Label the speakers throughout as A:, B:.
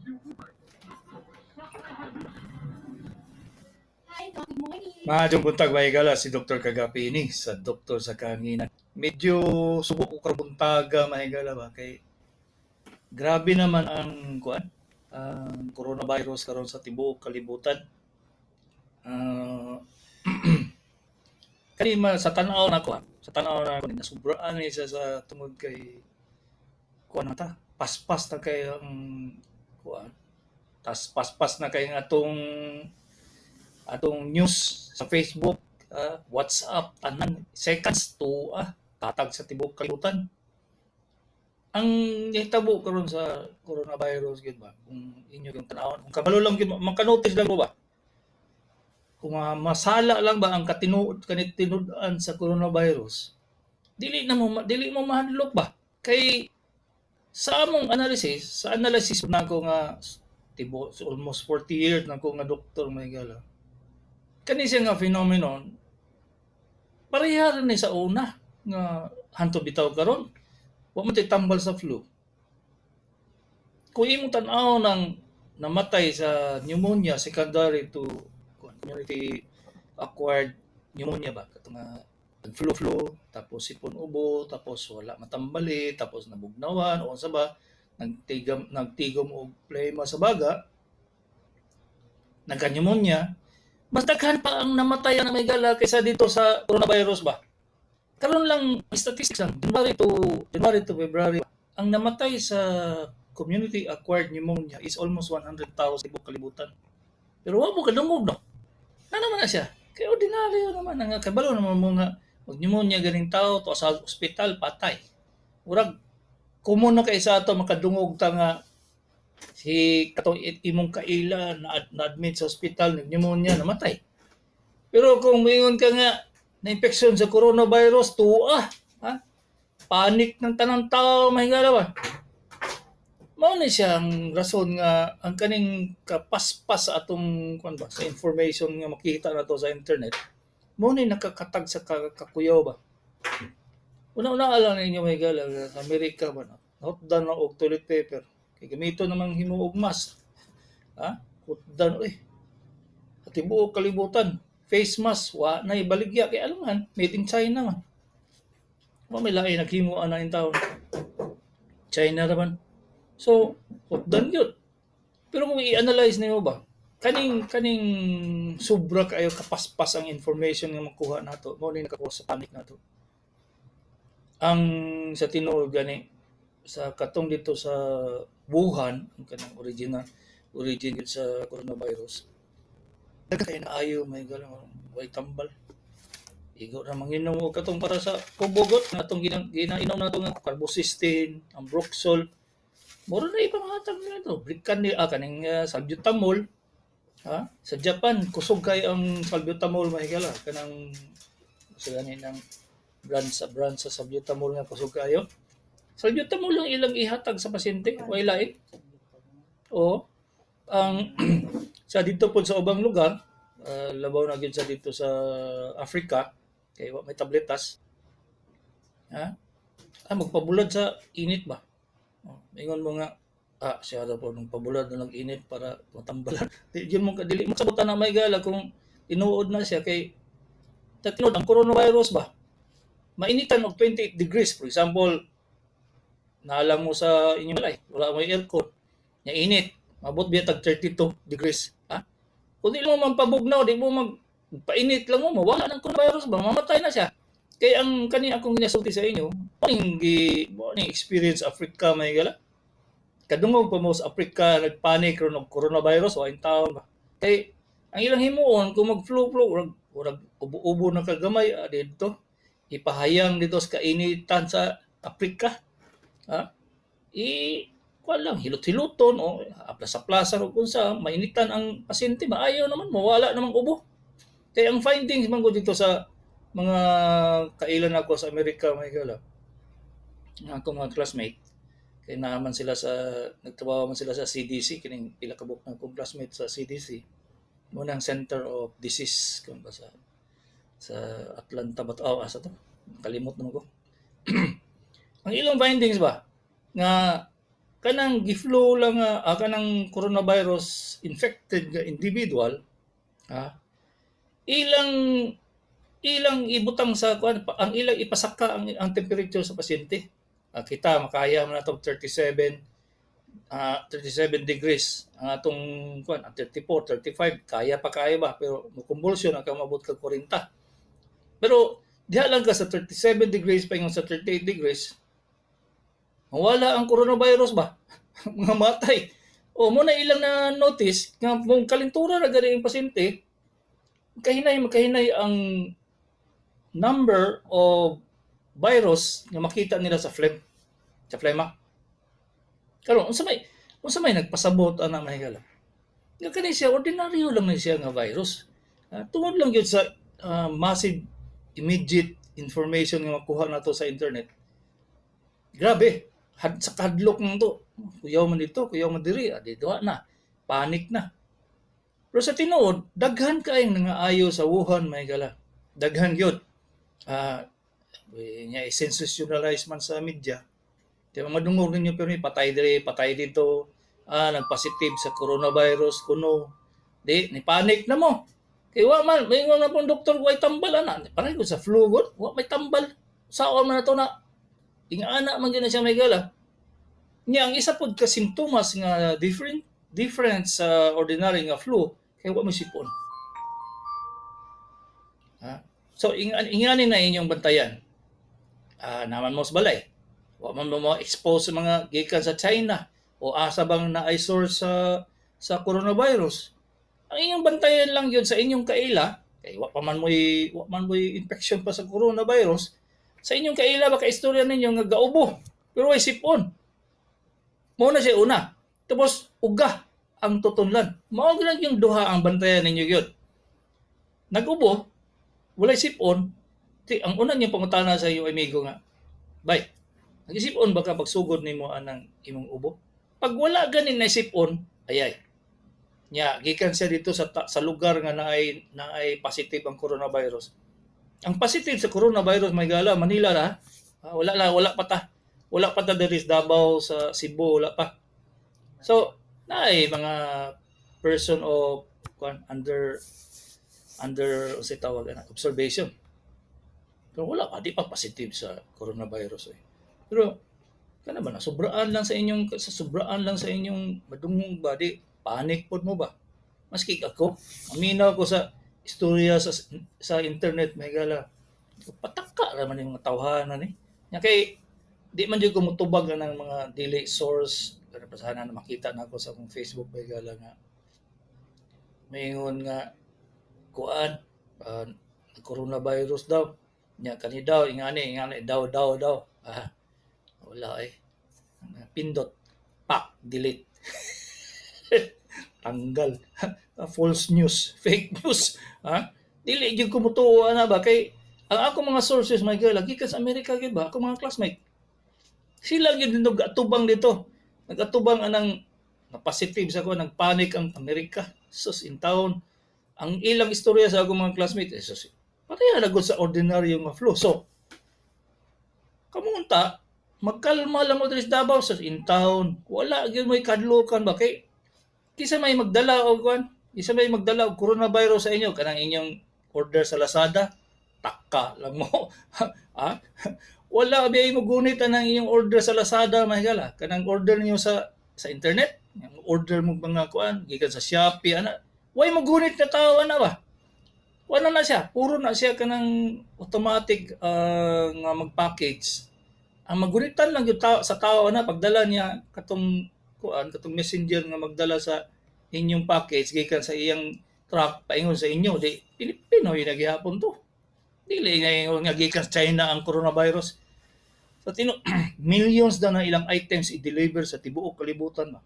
A: Hi, Doc. Good morning.
B: Maayong buntag, mga higala, si Dr. Kagapi ni sa Doktor sa Kahanginan. Medyo subo ko karong buntaga, mga higala ba, kay grabe naman ang kuan, ang coronavirus karon sa tibuok kalibutan. Kani ma sa tan-aw nako, sa tan-aw nako nasubraan ni siya sa tungod kay kuan na ta, paspas na kay ang kuan, tas paspas na kay ang atong atong news sa Facebook, WhatsApp, tanan seconds to katag sa tibuok kalibutan. Ang nahitabo karon sa coronavirus gyud ba, kung inyo yung tan-awon, kung kabalo lang gyud, maka-notice lang mo ba? Kung masala lang ba ang katinuod kanit tinud-an sa coronavirus, dili mo mahadlok ba? Kay sa among analysis, sa analysis nako nga tibo almost 40 years na ko nga doktor, mga higala. Kani siya nga phenomenon pareha ra ni sa una nga hanto bitaw karon. Wa man tambal sa flu. Kung imong tan-aw ng namatay sa pneumonia secondary to community acquired pneumonia ba, katong nga flu flu, tapos sipon, ubo, tapos wala matambali, tapos nabugnawan o sa ba, nagtigam nagtigom og plema sa baga, nagka-pneumonia, mas daghan pa ang namatay na mga higala kaysa dito sa coronavirus ba. Karon lang statistics lang, January to February, ang namatay sa community acquired pneumonia is almost 100,000 sa tibuok kalibutan. Pero wa mo kadungog, no. Ano naman na siya? Kay ordinaryo naman nga kabalo naman mo nga mag pneumonia ganing tao to sa ospital, patay. Murag common na kay sa ato makadungog ta nga si katong imong kaila na na-admit sa ospital, nag pneumonia, namatay. Pero kung moingon ka nga na infection sa coronavirus, tuwa, ha? Panic ng tanang tao, mga higala ba? Mao ni siya ang rason nga ang kaning kapaspas sa atong kuan ba, sa information nga makita nato sa internet, mao ni nakakatag sa kakuyaw ba. Una-una lang ninyo, mga higala, sa Amerika ba na, nahutdan na og toilet paper. Kay gamito namang himo og mask. Ha? Hutdan oy. Sa tibuok kalibutan, face mask wa na ibaligya kay alangan made in China man. Wa may lain naghimo ana in taon. China ra man. So, hutdan gyud. Pero kung i-analyze nimo ba, kaning kaning sobra kaayo kapaspas ang information nga makuha nato, mao ni nakakuha sa panic nato. Ang sa tinuod gani sa katong dito sa Wuhan, ang kanang original origin gyud sa coronavirus. Daghan kay naayo, mga higala, way tambal. Igo ra manginom og katong para sa kubogot nga atong ginainom nato nga carbocisteine, ambroxol. Mura na ipanghatag nito. Brikan ni kaning salbutamol. Ha? Sa Japan kusog kay ang salbutamol, mga higala, kanang sa gani ng brand sa salbutamol nga kusog kayo. Salbutamol lang ilang ihatag sa pasyente, way lain. O ang sa dito pod sa ubang lugar, labaw na gyud sa dito sa Africa kay wa may tabletas. Ha? Magpabulad sa init ba? Oh, ingon mo nga siya ra po nung pabulad na lang init para matambalan. Di gyud mo dili mo sabutan na, mga higala, kung tinuod na siya kay sa tinuod ang coronavirus ba, mainitan og 28 degrees, for example, naalang mo sa inyong balay, wala mo aircon, nya init, mabot biya tag 32 degrees, ha? Kung di mo man pabugnaw, di mo mag painit lang mo, mawala ng coronavirus ba, mamatay na siya. Kay ang kani akong ginasulti sa inyo, ning gi mo ning experience Africa, mga higala. Kadungog pa mo sa Africa nagpanic ron og coronavirus wa in taon ba. Kay ang ilang himuon kung mag-flu flu, urag urag ubo-ubo na kagamay didto, ipahayang dito sa kainitan sa Africa. Ha? I kuan lang hilot-hiloton o aplasa-plasa o kung sa mainitan ang pasyente, maayo naman, mawala namang ubo. Kay ang findings man gud dito sa mga kailan ako sa Amerika, mga higala, nga akong mga classmate, kay naa man sila sa nagtrabaho man sila sa CDC, kining pila ka buok na akong classmate sa CDC, mo nang Center of Disease kung ba sa Atlanta ba to? Oh, asa to? Kalimot naman ko. Ang ilang findings ba nga Kanang gi-flu lang nga kanang coronavirus infected nga individual, ilang ilang ibutang sa kuan, ang ilang ipasaka ang temperature sa pasyente. Kita makaya man nato 37 37 degrees ang atong kuan, 34, 35 kaya pa kaya ba, pero mo convulsion ang maabot kag 40. Pero diha lang ka sa 37 degrees paingon sa 38 degrees, mawala ang coronavirus ba? Mga matay. O mo na ilang na notice nga kung kalintura ra gani ang pasyente, kahinay makahinay ang number of virus nga makita nila sa phlegm, sa flema. Karon unsa may nagpasabot ana, mga higala? Nga kani siya ordinaryo lang ni siya nga virus. Tungod lang gyud sa massive immediate information nga makuha nato sa internet. Grabe, sa kadlok nang to. Kuyaw man dito, kuyaw man diri, dito na. Panic na. Pero sa tinuod, daghan kaayong nangaayo sa Wuhan, mga higala. Daghan gyud. Nya sensationalize man sa media. Di ba madungog ninyo pero patay diri, patay dito, nagpositive sa coronavirus kuno. Di ni panic na mo. Kay wa man, maingon na pong doktor way tambal ana. Pareho sa flu gud, wa may tambal. Saon man na to na. Ingana man gyud na siya, mga higala. Nya ang isa pod ka simptomas nga different different sa ordinary nga flu kay wa mo sipon. Ha? So ingani na inyong bantayan. Naman mo sa balay. Wa man mo expose sa mga gikan sa China o asa bang naay source sa coronavirus. Ang inyong bantayan lang yun sa inyong kaila, kay wa man mo'y infection pa sa coronavirus, sa inyong kaila ba ka istorya ninyo nga gaubo pero way sipon. Mao na siya una. Tapos uga ang tutunlan. Mao lang yung duha ang bantayan ninyo gyud. Nag-ubo, walay sipon, ti ang una niyang pangutana sa iyo amigo nga, "Bay, nag-isipon ba ka pagsugod nimo anang imong ubo?" Pag wala ganin na isipon, ayay. Nya gikan siya dito sa lugar nga naay naay positive ang coronavirus. Ang positive sa coronavirus, mga higala, Manila ra. Wala la, wala pa ta. Wala pa ta diri sa Davao, sa Cebu, wala pa. So, naay mga person of kuan under under unsay tawag ana, observation. Pero wala pa, di pa positive sa coronavirus eh. Pero kana ba na sobraan lang sa inyong madungog ba, di panic pod mo ba? Maski ako, aminaw ko sa istorya sa internet, mga higala. Pataka ra man yung mga tawhanan ni. Nya kay di man jud ko motubag na ng mga dili source, pero sana na makita na ako sa akong Facebook, mga higala, nga maingon nga kuan coronavirus daw nya kani daw ingani ingani daw daw daw, wala eh, pindot pak delete, tanggal, false news, fake news. Ha, dili gyud ko motuo ana ba, kay ang ako mga sources, mga higala, gikan sa Amerika gyud ba. Ako mga classmate sila gyud nag-atubang dito, nag-atubang anang na positive sa ko, nagpanic ang Amerika. Sus in town, ang ilang istorya sa akong mga classmate eh, sus, pareha na gud sa ordinaryo nga flu. So kamunta magkalma lang mo diri sa Davao. Sa in town, wala gyud may kadlukan ba, kay kisa may magdala og kuan, kisa may magdala og coronavirus sa inyo. Kanang inyong order sa Lazada, taka lang mo. Ha, wala biyay mo gunit ang inyong order sa Lazada, mga higala. Kanang order niyo sa internet, order mo mga kuan gikan sa Shopee ana, way mo gunit na tao ana ba. Wala na siya, puro na siya kanang automatic nga mag-package. Ang magunitan lang yung tao, sa tao na pagdala niya katong kuan, katong messenger nga magdala sa inyong package gikan sa iyang truck paingon sa inyo, di Pilipino yun gihapon to. Dili nga ingon nga gikan sa China ang coronavirus. Sa tino millions daw na ilang items i-deliver sa tibuok kalibutan ba.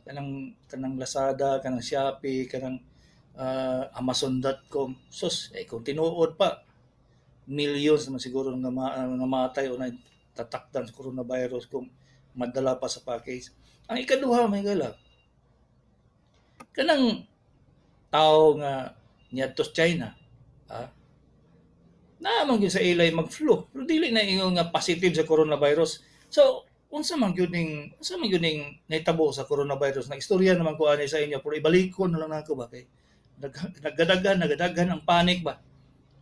B: Kanang kanang Lazada, kanang Shopee, kanang Amazon.com. Sus, eh kung tinuod pa, millions naman siguro nga namatay o na tatakdan sa coronavirus kung madala pa sa package. Ang ikaduha, mga higala, kanang tao nga niadto sa China, naa man gyud sa ilay mag-flu, pero dili na ingon nga positive sa coronavirus. So, Unsa man gyud ning nahitabo sa coronavirus? Nag-istorya naman ko ani sa inyo, pero ibalikon na lang nako ba kay nagadaghan ang panic ba.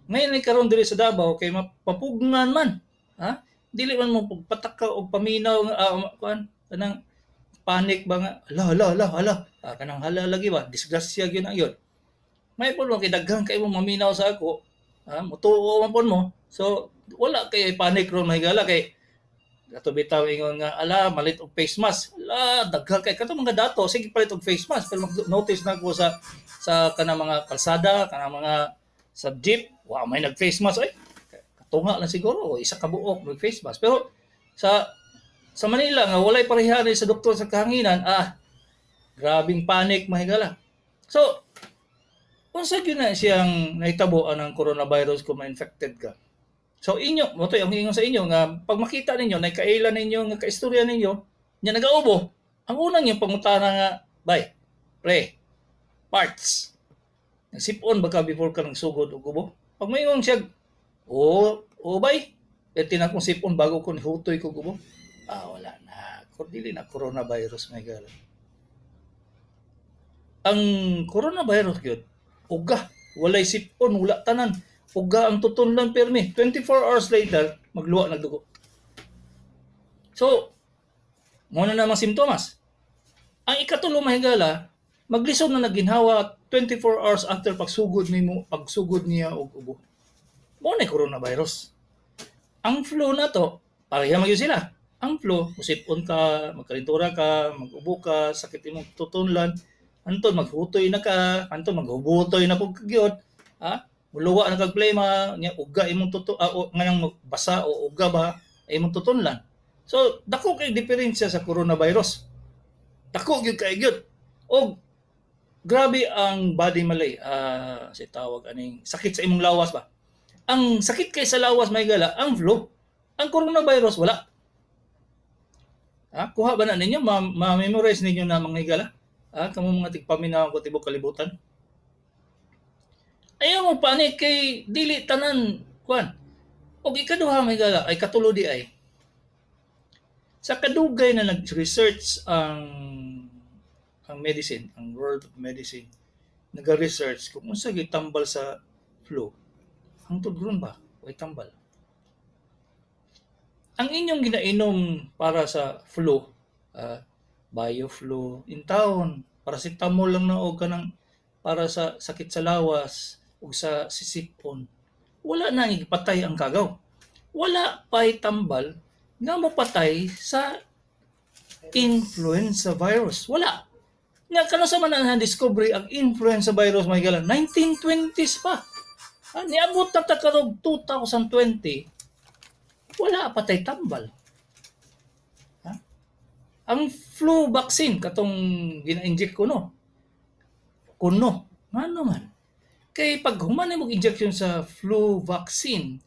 B: Ngayon ni karon diri sa Davao kay mapugnan man, ha? Dili man mo pagpataka og paminaw nga kuan kanang panic ba nga ala ala ala ala, kanang hala lagi ba, disgrasya gyud na yun. May pud kay daghan kay mo maminaw sa ako, ha, mutuo man pud mo. So wala kay panic ron, mahigala, kay ato bitaw ingon nga ala malit og face mask. Ala, daghan kay kato mga dato sige palit og face mask, pero mag-notice na ko sa kanang mga kalsada, kanang mga sa jeep, wa may nag face mask ay katunga lang siguro o isa ka buok mag face mask. Pero sa Manila nga walay pareha sa doktor sa kahanginan, grabing panic, mahigala. So unsa gyud na siyang nahitabo ang coronavirus kung ma-infected ka? So inyo, mo to ang ingon sa inyo nga pag makita ninyo na kaila ninyo nga kaistorya ninyo nya nagaubo, ang unang yung pangutana nga, "Bay, pre, parts. Nagsipon ba ka before ka nagsugod og ubo?" Pag maingon siya, "Oo, oo bay, pwede na akong sipon bago ko nihutoy ko ubo." Ah, wala na. Dili na coronavirus, may gala. Ang coronavirus gyud, uga, walay sipon, wala tanan. Uga ang tutunlan permi. 24 hours later, magluwa na dugo. So, muna na mga simptomas. Ang ikatulo, mahigala, maglisod na nagginhawa 24 hours after pagsugod nimo, pagsugod niya og ubo. Mo na coronavirus. Ang flu na to, pareha man gyud sila. Ang flu, musipon ka, magkalintura ka, mag-ubo ka, sakit imong tutunlan, anton maghutoy na ka, anton maghubutoy na pug kagyod, ha? Muluwa na kag plema, nya uga imong tuto, o, nganang basa o uga ba imong tutunlan. So dako kay diferensya sa coronavirus. Dako gyud kay gyud. Og grabe ang body malay, si tawag aning sakit sa imong lawas ba. Ang sakit kay sa lawas, may gala, ang flu. Ang coronavirus wala. Ha? Kuha ba na ninyo? Ma-memorize ninyo na, mga higala? Ha? Kamo mga tigpaminaw ko tibok kalibutan. Ayaw mo panik kay dili tanan kuan. Og ikaduha, may gala, ay katulo di ay. Sa kadugay na nag-research ang medicine, ang world of medicine, nag-research kung unsa gitambal sa flu. Hangtod ron ba? Way tambal. Ang inyong ginainom para sa flu, Bioflu, in town, paracetamol lang na og kanang para sa sakit sa lawas ug sa sisipon. Wala na ipatay ang kagaw. Wala pa'y tambal nga mopatay sa influenza virus. Wala. Nga kano sa man ang discovery ang influenza virus, mga higala? 1920s pa. Niabot na ta karong 2020, wala pa tay tambal. Ha? Ang flu vaccine katong gina-inject ko no. Kuno, ngano man? Kay pag human mo injection sa flu vaccine,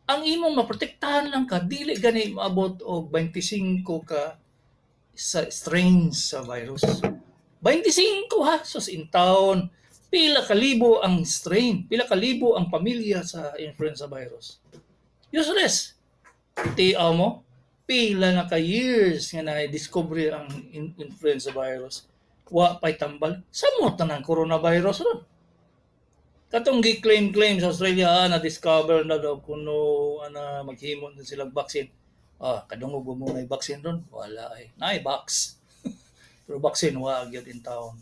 B: ang imong maprotektahan lang ka dili gani maabot og 25 ka sa strains sa virus. 25 ha, sus in town, pila ka libo ang strain, pila ka libo ang pamilya sa influenza virus. Useless. Tiaw mo, pila na ka years nga na-discover ang influenza virus. Wa pa'y tambal. Samot na ng coronavirus ron. Katong gi-claim-claim sa Australia, na-discover na daw kuno, ana, maghimo na silang vaccine. Kadungog mo na vaccine ron? Wala ay. Naay box. Pero vaccine, wa gyud in town.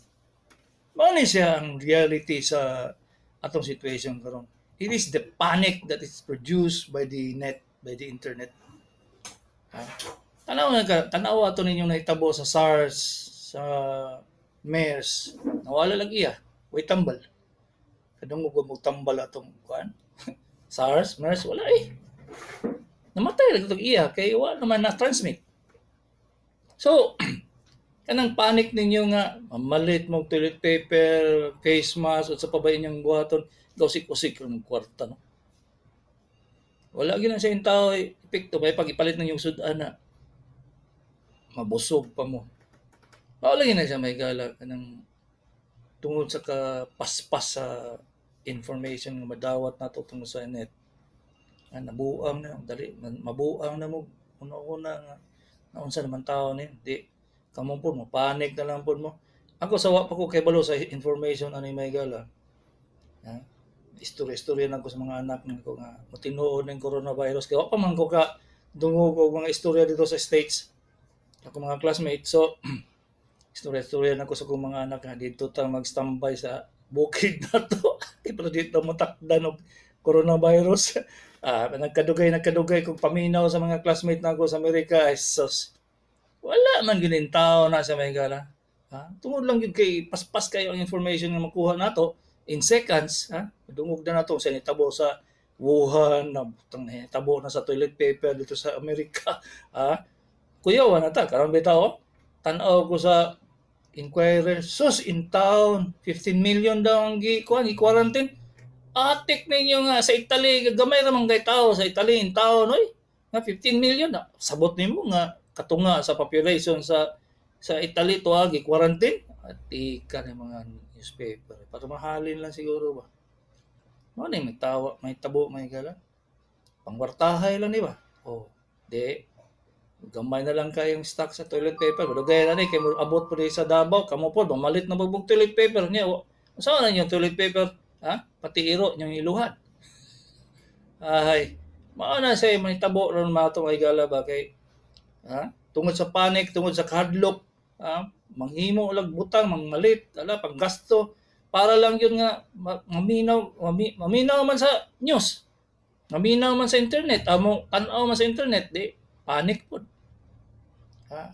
B: Mao ni siya ang reality sa atong situation karon. It is the panic that is produced by the net, by the internet. Ha? Tanaw nga ka, tanaw ato ninyong nahitabo sa SARS, sa MERS, nawala lang iya, way tambal. Kadungog mo tambal atong kuan? SARS, MERS, wala eh. Namatay lang itong iya kay wa naman na-transmit. So, kanang panic ninyo nga mamalit mo toilet paper, face mask, at sa pa ba inyong buhaton, gausik-usik ron ng kwarta, no? Wala gyud na siya yung tao epekto bay pag ipalit ninyo sudan na mabusog pa mo. Wala gyud na siya may gala kanang tungod sa kapaspas sa information nga madawat nato tungod sa net. Nabuang na dali mabuang na mo una-una nga Naunsa naman tao ni, di kamo po mo panic na lang po mo. Ako sa wa pa ko kabalo sa information ani, may gala. Ha? Istorya-istorya lang ko sa mga anak nako nga motinuod ng coronavirus kay wa pa man ko ka dungog og mga istorya dito sa States. Ako mga classmates, so istorya-istorya na ko sa akong mga anak nga dito ta mag-standby sa bukid na to. Pero dito mo takdan og coronavirus. Ah, nagkadugay nagkadugay kog paminaw sa mga classmate nako sa Amerika. Ay, sus. Wala man gyud tao na sa may gala. Ha? Tungod lang gyud kay paspas kayo ang information nga makuha nato in seconds, ha? Dungog na nato sa nitabo sa Wuhan, na butang nitabo na sa toilet paper dito sa Amerika. Ha? Kuyaw na ta karon bitaw. Tan-aw ko sa Inquirer, sus, in town, 15 million daw ang gi kuan gi-quarantine. Atik ninyo nga sa Italy, gamay ra man kay tao sa Italy in town oy. Nga 15 million na sabot nimo nga katunga sa population sa Italy to gi quarantine. Atika ni mga newspaper. Para mahalin lang siguro ba. Mao ni may tawa, may tabo, may gala. Pangwartahay lang, di ba? Oh, di gamay na lang kayong stock sa toilet paper. Dugay na ni kay mo abot po sa Davao, kamo po mamalit na bagbog toilet paper niya. Unsa na inyong toilet paper? Ha? Pati iro inyong iluhan. Ay, mao na say may tabo ron mato ay gala ba kay ha? Tungod sa panic, tungod sa kahadlok, ha? Manghimo lag butang, mangmalit, ala panggasto para lang yun nga maminaw maminaw man sa news. Maminaw man sa internet, amo tan-aw man sa internet, di panic pod. Ha?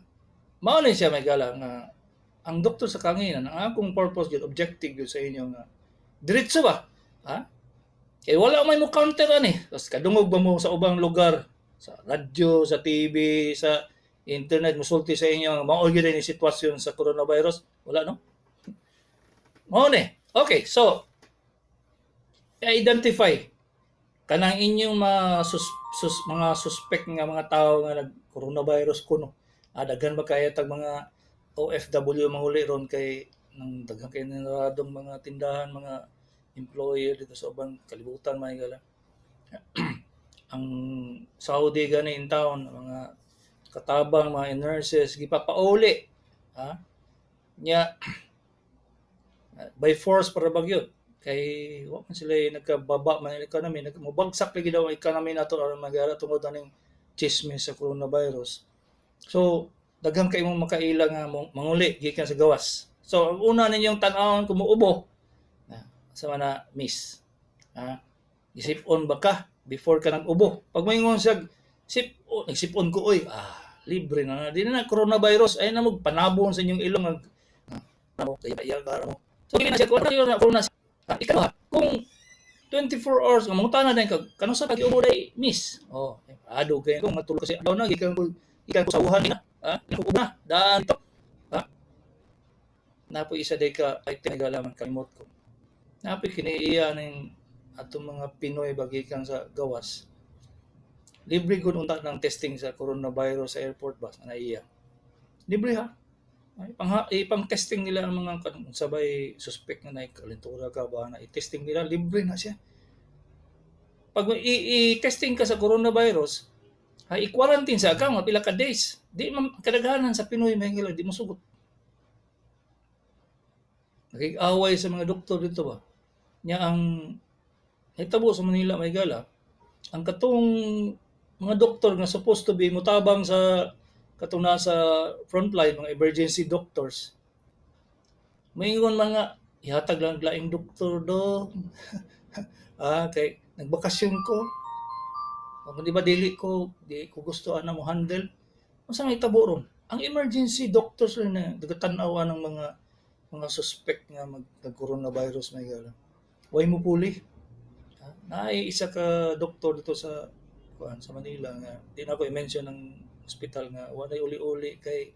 B: Mao ni siya may gala nga ang doktor sa kanginan, ang akong purpose gyud, objective gyud sa inyo nga diretso ba? Ha? Kay wala may mo counter ani. Tapos kadungog ba mo sa ubang lugar, sa radyo, sa TV, sa internet musulti sa inyo mao gyud ni sitwasyon sa coronavirus? Wala, no? Mao ni. Okay, so identify kanang inyong mga mga suspect nga mga tao nga nag coronavirus kuno. Ah, daghan ba kaya tag mga OFW manguli ron kay nang daghan kay naradong mga tindahan, mga employee dito sa ubang kalibutan, mga gala. Ang Saudi gani in town, mga katabang, mga nurses gipapauli, ha, nya by force para bagyot kay wa man sila nagkababa man ang economy, nagmobagsak lagi daw ang economy nato aron magara tungod aning chismis sa coronavirus. So daghan kay mong makaila nga manguli gikan sa gawas. So ang una ninyong tan-awon kung muubo na sa mana, miss, ha, isip-on ba ka before ka nag-ubo? Pag moingon siya sip oh, nagsip-on ko oy, ah, libre na na di na na coronavirus ay na mo panabon sa inyong ilong ang mo kaya iya mo. So dili na siya corona corona. Ikaw, kung 24 hours nga mangutana din ka kano sa pag-ubo day, miss, oh, ado kay kung matulog kasi adlaw na gikan ko sa Wuhan na, ha, ko na daan to, ha. Napoy isa day ka item nagalaman, kalimot ko. Napoy kiniiya ning atong mga Pinoy bagikan sa gawas, libre gud unta ng testing sa coronavirus sa airport ba na iya, libre ha. Ay, pang ipang testing nila ang mga kanang sabay suspect nga na kalintura ka ba na i-testing nila, libre na siya. Pag i-testing ka sa coronavirus, ha, i-quarantine sa ka mga pila ka days. Di man kadaghanan sa Pinoy may di mo sugot. Nakig-away sa mga doktor dito ba. Nya ang nahitabo sa Manila may gala, ang katong mga doktor nga supposed to be mutabang sa katong nasa frontline, mga emergency doctors, maingon mga ihatag lang laing doktor do. Ah, kay nagbakasyon ko. Kung di ba dili ko, di ko gusto ana mo handle. Unsa may tabo ron? Ang emergency doctors rin na nagatan-aw ng mga suspect nga mag coronavirus may gala. Way mo puli. Ha? Naay isa ka doktor dito sa kuan sa Manila nga di na ako i-mention ng hospital nga walay uli-uli kay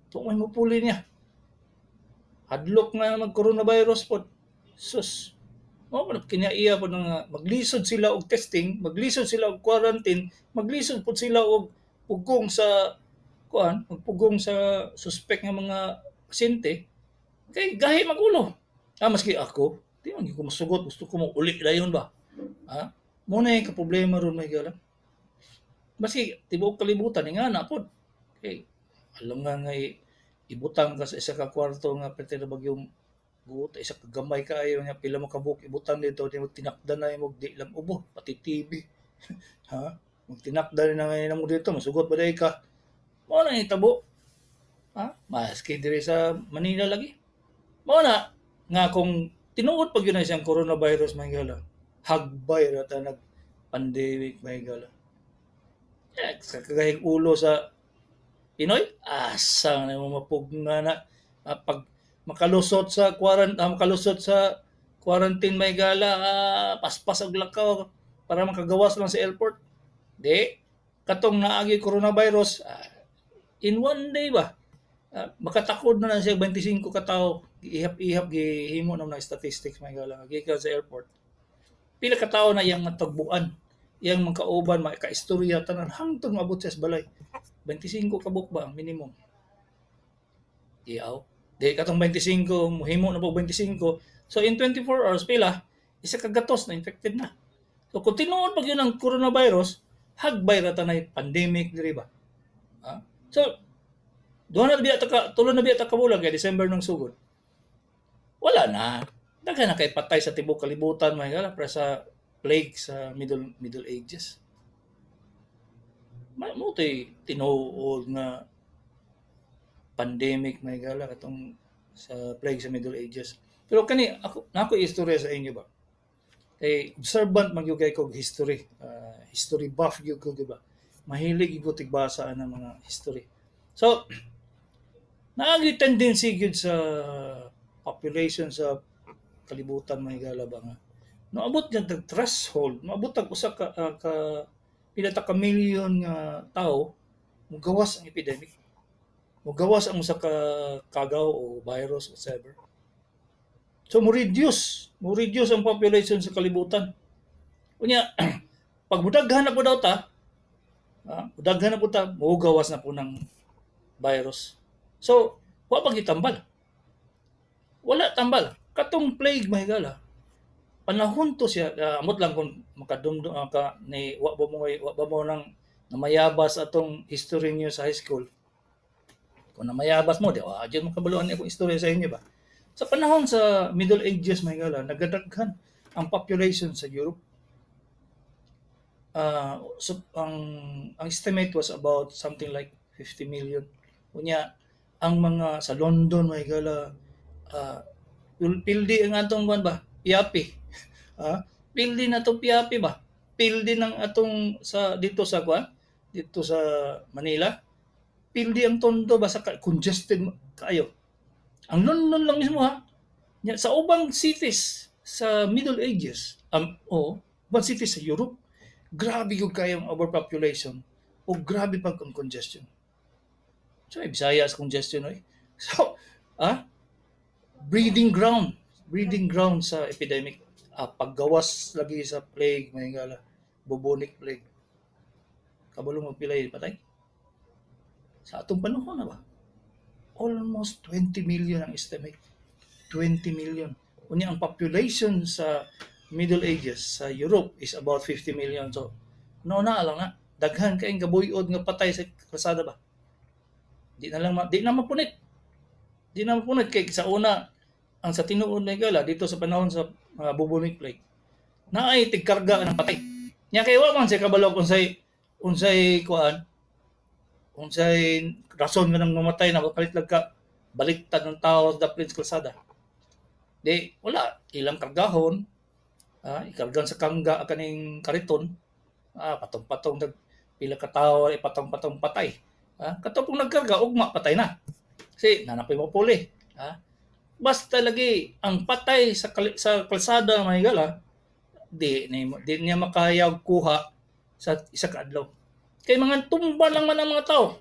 B: tumoy mo puli niya. Hadlok nga mag coronavirus pod. Sus. Mao man kinaiya pod nga maglisod sila og testing, maglisod sila og quarantine, maglisod pod sila og pugong sa kuan, magpugong sa suspect nga mga pasyente kay gahi magulo. Ah, maski ako, di man gyud ko masugot, gusto ko mo uli dayon ba. Ha? Mo na ka problema ron may gala. Maski tibuok kalibutan nga na pod. Okay. Alam nga nga ibutang ka sa isa ka kwarto nga pwede na bagyong guot, isa ka gamay kaayo nga pila mo ka buok ibutang dito, di mo tinakda na mo di lang ubo, pati TB. Ha? Magtinakda na nga mo dito, masugot ba day ka? Mao na hitabo. Ha? Maski diri sa Manila lagi. Mao na nga kung tinuod pag yun na siyang coronavirus, mga higala, hagbay ra ta nag pandemic, mga higala. Eh, sa kagahig ulo sa Pinoy, asa na mo mapugna na, pag makalusot sa quarantine, may gala, paspas og lakaw para makagawas lang sa airport. Di katong naagi coronavirus, in one day ba, makatakod na lang siya 25 ka tawo. Ihap-ihap gihimo na mga statistics, may gala, gikan sa airport. Pila ka tawo na iyang matagbuan, iyang makauban, makaistorya tanan hangtod maabot siya sa balay. 25 ka buok ba ang minimum? Iyaw. Di katong 25, muhimo na po 25. So in 24 hours pila, isa ka gatos na infected na. So kung tinuod pag yun ang coronavirus, hagbay ra tanay pandemic diri ba? Ha? So duha na biya ta ka, tulo na biya ta ka bulan kay December nang sugod. Wala na. Daghan na kay patay sa tibuok kalibutan, mga higala, para sa plague sa Middle Ages. Mo to'y tinuod nga pandemic, mga higala, katong sa plague sa Middle Ages. Pero kani ako na ako istorya sa inyo ba. Kay observant man gyud kay kog history, history buff gyud ko ba. Mahilig gyud ko tigbasa ng mga history. So naagi tendency gyud sa population sa kalibutan, mga higala ba, nga naabot niya tag threshold, maabot tag usa ka pila ta ka milyon nga tao, mugawas ang epidemic. Mugawas ang usa ka kagaw o virus, whatever. So mo reduce ang population sa kalibutan. Unya pag mudaghan na po daw ta, mudaghan na po ta, mugawas na po ng virus. So wa pa gitambal. Wala tambal. Katong plague, mahigala, panahon to siya, amot lang kung makadumdum ka ni wa ba mo nang namayabas atong history niyo sa high school. Kung namayabas mo, di wa jud mo kabaluan akong istorya sa inyo ba. Sa panahon sa Middle Ages, mahigala, nagadaghan ang population sa Europe. So ang estimate was about something like 50 million. Unya ang mga sa London, mahigala, pildi ang atong kuan ba? Piapi. Pildi na to piapi ba? Pildi ng atong sa dito sa kuan, dito sa Manila. Pildi ang Tondo ba sa congested kaayo. Ang London lang mismo ha. Nya, sa ubang cities sa Middle Ages, o ubang cities sa Europe, grabe gyud kayo ang overpopulation o grabe pag ang congestion. So, Bisaya sa congestion oy. So, breeding ground sa epidemic. Paggawas lagi sa plague, may ngala, bubonic plague. Kabalo mo pilay patay. Sa atong panahon na ba? Almost 20 million ang estimate. 20 million. Unya ang population sa Middle Ages sa Europe is about 50 million. So, no na lang na. Daghan kayong gabuyod nga patay sa kalsada ba? Di na mapunit. Di na mapunit kay sa una ang sa tinuod na gala dito sa panahon sa bubonic plague, naay tigkarga ng patay. Nya kay wa man siya kabalo kung unsay unsay kuan, unsay rason nga nang mamatay na kalit lang ka baliktad ng tao sa daplin sa kalsada. Di wala ilang kargahon, ikargan sa kangga kaning kariton, patong-patong nag pila ka tawo ay patong-patong patay. Kato pong nagkarga ugma patay na. Kasi nanapay mo puli. Basta lagi ang patay sa kalsada, mga higala, di niya makaya kuha sa isa ka adlaw. Kay mga tumba lang man ang mga tao.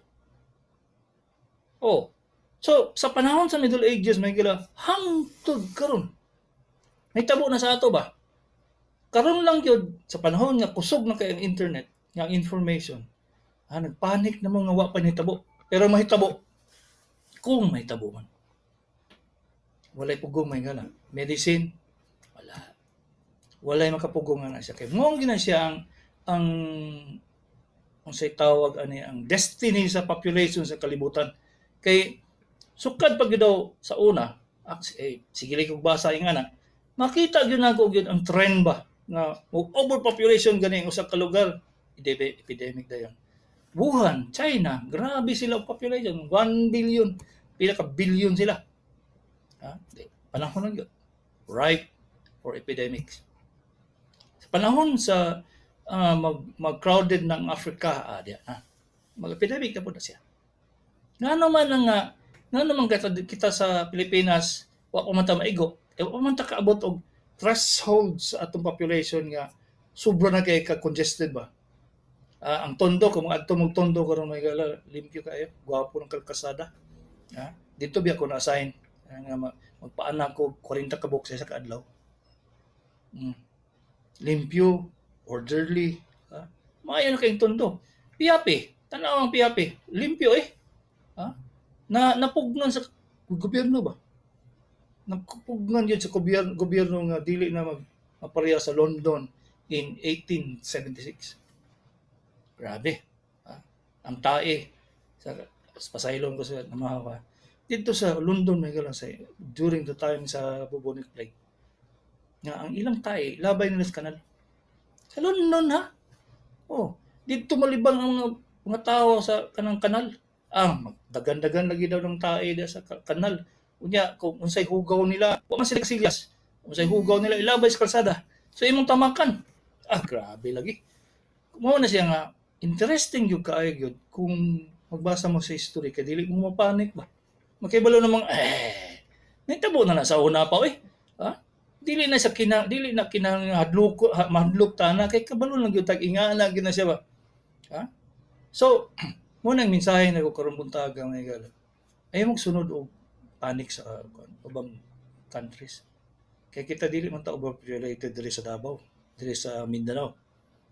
B: Oh. So, sa panahon sa Middle Ages, mga higala, hangtod karon. May tabo na sa ato ba? Karon lang gyud sa panahon nga kusog na kay ang internet, nga ang information, nagpanik na mga wa pa nahitabo. Pero mahitabo kung mahitabo man. Walay pugong, may gala. Medicine, wala. Walay makapugong nga na siya. Kay mo gina siya ang unsay tawag ani, ang destiny sa population sa kalibutan. Kay sukad pag daw sa una, eh, sige lang kog basa yung ana, makita gyud nako gyud ang trend ba nga overpopulation gani ang usa ka lugar, epidemic dayon. Wuhan, China, grabe sila og population, 1 billion, pila ka billion sila. Ha? Di, panahon lang yun. Ripe for epidemics. Sa panahon sa mag-crowded ng Africa, di, mag-epidemic na po na siya. Nga naman ang nga naman kita sa Pilipinas, wa pa man ta maigo, eh, wa pa man ta kaabot og threshold sa atong population nga sobra na kay ka-congested ba. Ang Tondo, kung adto mong Tondo karon, may gala, limpyo kayo, gwapo ng kalkasada. Dito biya ko na-assign nga magpaanak ko 40 ka buok sa isa ka adlaw. Limpyo, orderly, ha? Maayo na kayong Tondo. Piapi, tanaw ang Piapi, limpyo eh. Ha? Na napugnan sa gobyerno ba? Napugnan yun sa gobyerno nga dili na mapareha sa London in 1876. Grabe. Ha? Ang tae sa pasaylon ko sa namahawa. Dito sa London may galang sa during the time sa bubonic plague. Nga ang ilang tae labay nila sa kanal. Sa London ha. Oh, dito malibang ang mga tao sa kanang kanal. Magdagan-dagan lagi daw ng tae sa kanal. Unya kung unsay hugaw nila, wa man sila kasilyas. Unsay hugaw nila ilabay sa kalsada. So imong tamakan. Grabe lagi. Mao na siya nga interesting gyud kaayo gyud kung magbasa mo sa history kay dili mo mapanik ba. Makibalo namang nitabo na na sa una pa oy. Ha? Dili na sa kina dili na kinahanglan hadlok mahadlok ta na kay kabalo lang gyud tag ingana gyud na siya ba. Ha? So mo nang mensahe na ko karon buntaga mga higala. Ayaw magsunod og panic sa ubang countries. Kay kita dili man ta overpopulated diri sa Davao, diri sa Mindanao.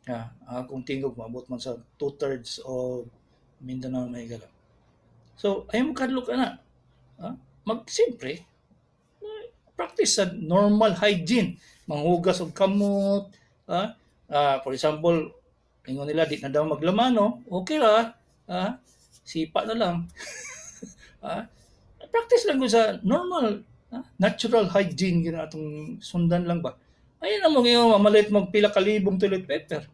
B: Ang akong tingog maabot man sa 2/3 of Mindanao mga higala. So ayaw mo kadlok ana. Ha? Mag siyempre practice sa normal hygiene, manghugas og kamot, ha? For example, ingon nila di na daw maglamano, okay ra, ha? Sipa na lang. Ha? Practice lang ko sa normal, ha? Natural hygiene gyud atong sundan lang ba. Ayun na mo ngayon, mamalit mo pila ka libong toilet paper.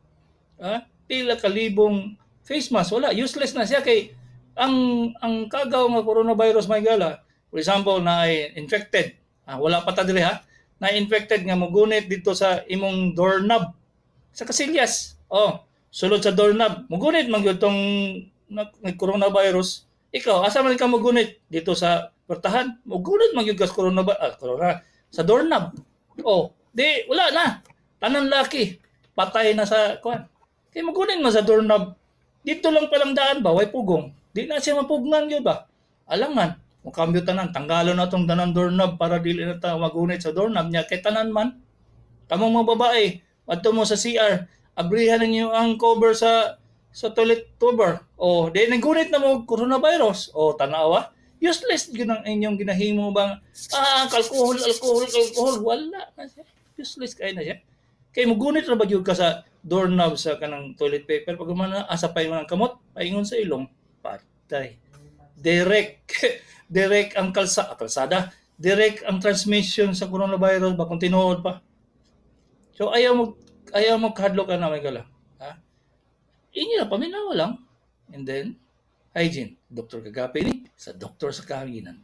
B: Ha? Pila ka libong face mask, wala, useless na siya kay ang kagaw nga coronavirus may gala. For example, na ay infected, wala pa ta diri ha, na infected nga mogunit dito sa imong doorknob sa kasilyas. Oh, sulod sa doorknob, mogunit man gyud tong coronavirus. Ikaw, asa man ka mogunit? Dito sa pertahan, mogunit man gyud ka sa corona sa doorknob. Oh, di wala na. Tanan laki, patay na sa kuan. Kay mogunit man sa doorknob. Dito lang palang daan ba, way pugong. Di na siya mapugnan gyud ba? Alangan, mukambyo tanan, tanggalon na tong tanan doorknob para dili na ta magunit sa doorknob niya kay tanan man. Kamong mga babae, adto mo sa CR, abrihan ninyo ang cover sa toilet cover. O, di nagunit na mo coronavirus. O, tanawa. Useless gyud ang inyong ginahimo bang alcohol, alcohol, alcohol. Wala na siya. Useless kay na siya. Kay mugunit ra ba gyud ka sa doorknob sa kanang toilet paper pag man asa pa ang kamot, paingon sa ilong, patay. Direct direct ang kalsada, direct ang transmission sa coronavirus ba kung tinuod pa. So ayaw mo kahadlok ka na may gala. Ha? Inyo na paminaw lang. And then hygiene. Dr. Kagape ni sa Doktor sa Kahanginan.